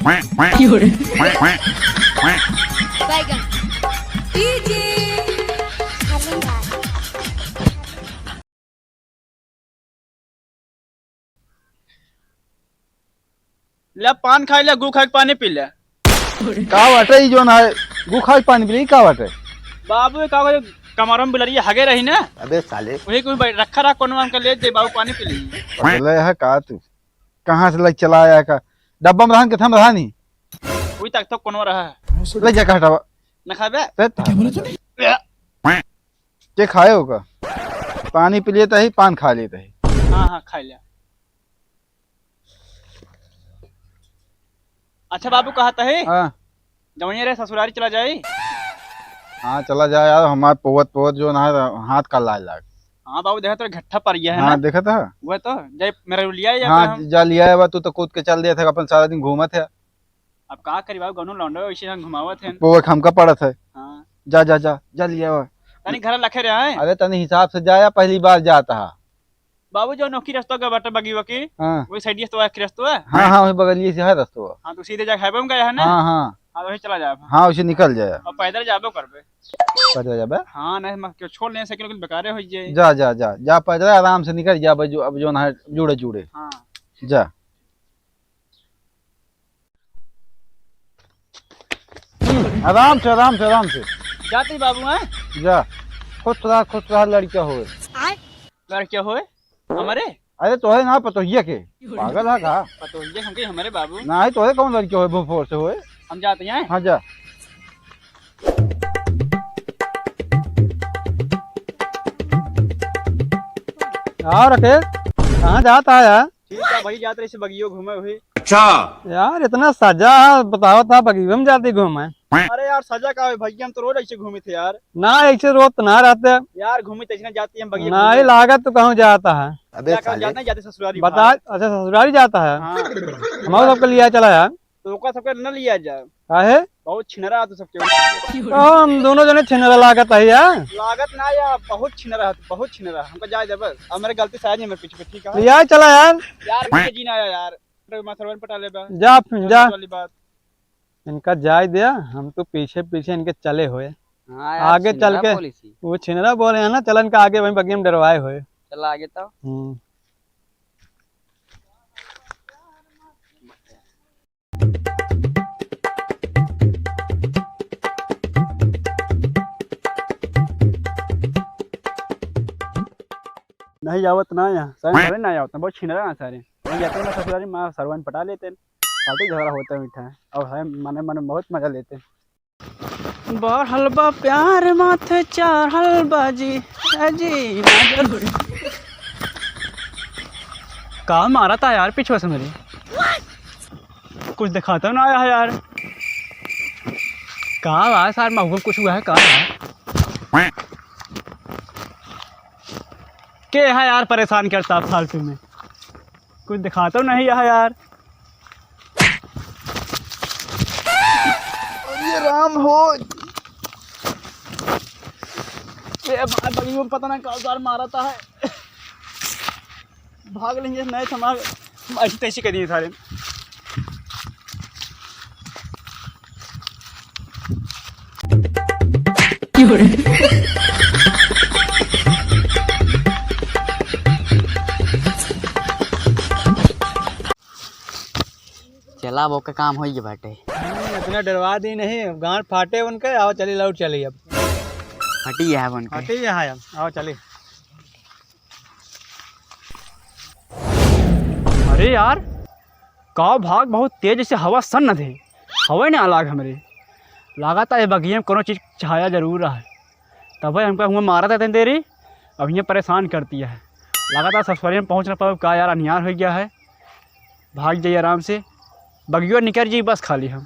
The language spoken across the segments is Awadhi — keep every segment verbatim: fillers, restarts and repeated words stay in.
बैगन। ले पान खाइ ले, गू खाइ के पानी पी ले। का बाटे ई जौन है, गू खाइ के पानी पी ले, ई का बाटे? बाबू, का करे, कमरा में बिलरिया हगे रही ना। अबे साले। वही कोई बैठ, रखा रहा कोनवा में, ले दे बाबू, पानी पी ले। पगले है का तू? कहाँ से लइ चला आया का? डब्बा में रहन के थम रहा नहीं। वही तक तो कोनवा रहा है। ले जा का हटावा। ना खाबे? ते था। क्या बोला तूने? के खाए होगा? पानी पी लेता ही, पान खा लेता ही। हाँ, हाँ, खाइ ले। अच्छा बाबू, कहत ही? हाँ। जवनिया रे ससुरारी चला जाई? हाँ, चला जाए यार, हमार पोवत पोवत जौन है, हाथ का लाज लाग। हाँ बाबू, देखा तो घट्ठा पर गया है हाँ, ना? देखा था? वह तो, जाए मेरा लिया या हाँ, फिर हम जा लिया है, तू तो कूद के चल दिया था, अपन सारा दिन घूमत है। अब का करी बाबू, गौनो लौंडो ऐसे यहाँ घुमावत है। पोवत हमका पड़त है। हाँ। जा, जा, जा, जा लिया है। तनी घर लखे रहे हैं। अरे तनी हिसाब से जाया, पहली बार जाता है। बाबू, जो नौकी रस्तवा के बाटे बगियो की, हाँ। वही साइड से तो आखिरी रस्तवा है। हाँ, हाँ, वही बगलिए से है रस्तवा। हाँ, तो सीधे जाके हाईवे में गया है ना? हाँ, हाँ। हाँ, तो वही चला जाए। हाँ, उसे निकल जाए। और पैदल जाबो करबे। पैदल जाबे? हाँ, नहीं, मैं क्यों छोड़ लें, साइकिल उकिल बेकारे हो जाए। जा, जा, जा, जा, पैदल आराम से निकल जा, अब जो, अब जो ना है, जुड़े, जुड़े। हाँ। जा। आराम से, आराम से, आराम से। जाती बाबू, हैं? जा। खुश रहा, खुश रहा, लड़का होए। लड़का होए? हमारे? अरे तोहे ना, पतोहिया के। पागल है का? पतोहिया हमके हमारे बाबू। ना है तोहे कौन लड़का होए, भोफोर से होए? हम जाते हैं। हाँ, जा। और राकेश, कहाँ जाता है यार? ठीक है भाई, जात रहे से बगियो घूमे हुए। अच्छा। यार, इतना सजा है, बताओ था बगियो में जाती घूमे। अरे यार, सजा का है भैया, हम तो रोज ऐसे घूमे थे यार। ना, ऐसे रोज तो ना रहते। यार, घूमे तो ऐसे ना जाती हम बगियो ना, घूमे। ये लागत तो कहूँ जाता है। अबे क्या कहूँ साले। जाता है, जाते ससुरारी बता, भाई। अच्छा, ससुरारी जाता है। हाँ। हमारे सबके लिए चला यार। तो ओका सबके न लिया जा। काहे? बहुत छिनरा तू सबके। तो हम दोनों जने छिनरा लागत है यार। लागत ना यार, बहुत छिनरा है, बहुत छिनरा। हमका जाए दे बस। अब मेरे गलती से आ जाए मेरे पीछे पे, ठीक है? तो यार चला यार। यार, मुझे जीना आया यार। मैं सरवन पटा ले बा। जा, जा। वाली बात। इनका जाए दे, हम तो पीछे पीछे इनके चले हुए। हाँ यार, आगे चल छिनरा के बोली थी। वो छिनरा बोले हैं ना, चल इनका आगे वहीं बगिया में डरवाए हुए। चला आगे तो। हम्म। नहीं आवत ना यहाँ, सारे घरे ना आवत, बहुत छिनरा ना सारे। वहीं जाते ना ससुरारी, माँ सरवन पटा लेते हैं, फालतू झगड़ा होता है मीठा है, और है मने मने बहुत मजा लेते हैं। बढ़ल बा प्यार माथे चढ़ल बा जी, ए जी। का मारा था यार पीछे से मेरे? कुछ दिखाता ना आया है यार। का बा सार महुआ कुछ हुआ है का? के है यार परेशान करता फालतू में? कुछ दिखाता नहीं है यार। अरे राम हो। ये भाई बगियों में पता ना कौन सार मारा था है। भाग लेंगे, नहीं थमा, ऐसी तैसी कर दिए सारे। चला, अब ओकर काम होई गए बाटे। हम्म, इतना डरवा दी नहीं, गांड फाटे उनके। आओ चली, लौट चली अब। फटी है उनके। फटी है अब, आओ चली। अरे यार, का भाग बहुत तेज से हवा सन्न दे, हवा ना लाग हमरे। लागत है ये बगिया में कोनो चीज छाया जरूर रहा है, तब हमका हुआ मारा था इतनी देरी, अब ये परेशान करती है। लागत है ससुराल में पहुँच ना पाओ का यार, अनियार हो गया है। भाग जाइए आराम से, बगियो निकल जाई बस खाली हम।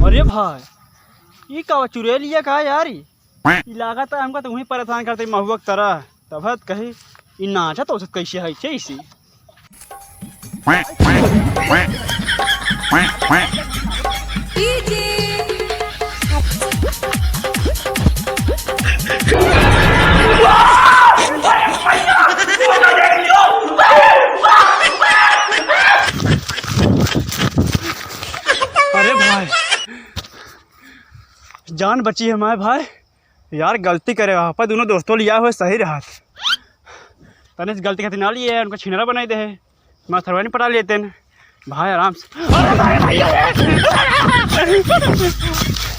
अरे भाई, ई का चुड़ैलिया का यार? ई ई लागत है हमका तो वहीं परेशान करते महुआ की तरह। तब हद कही, ई नाचत औसत कैसे है, कैसे? जान बची है हमारे भाई। यार, गलती करे, वहाँ पर दोनों दोस्तों लिया हुए सही रहा। तने से गलती खातिर ना लिए, उनको छिनरा बनाई दे है। मैं थरवानी पटा लेते हैं भाई, आराम से। अरे भाई, भाई, भाई।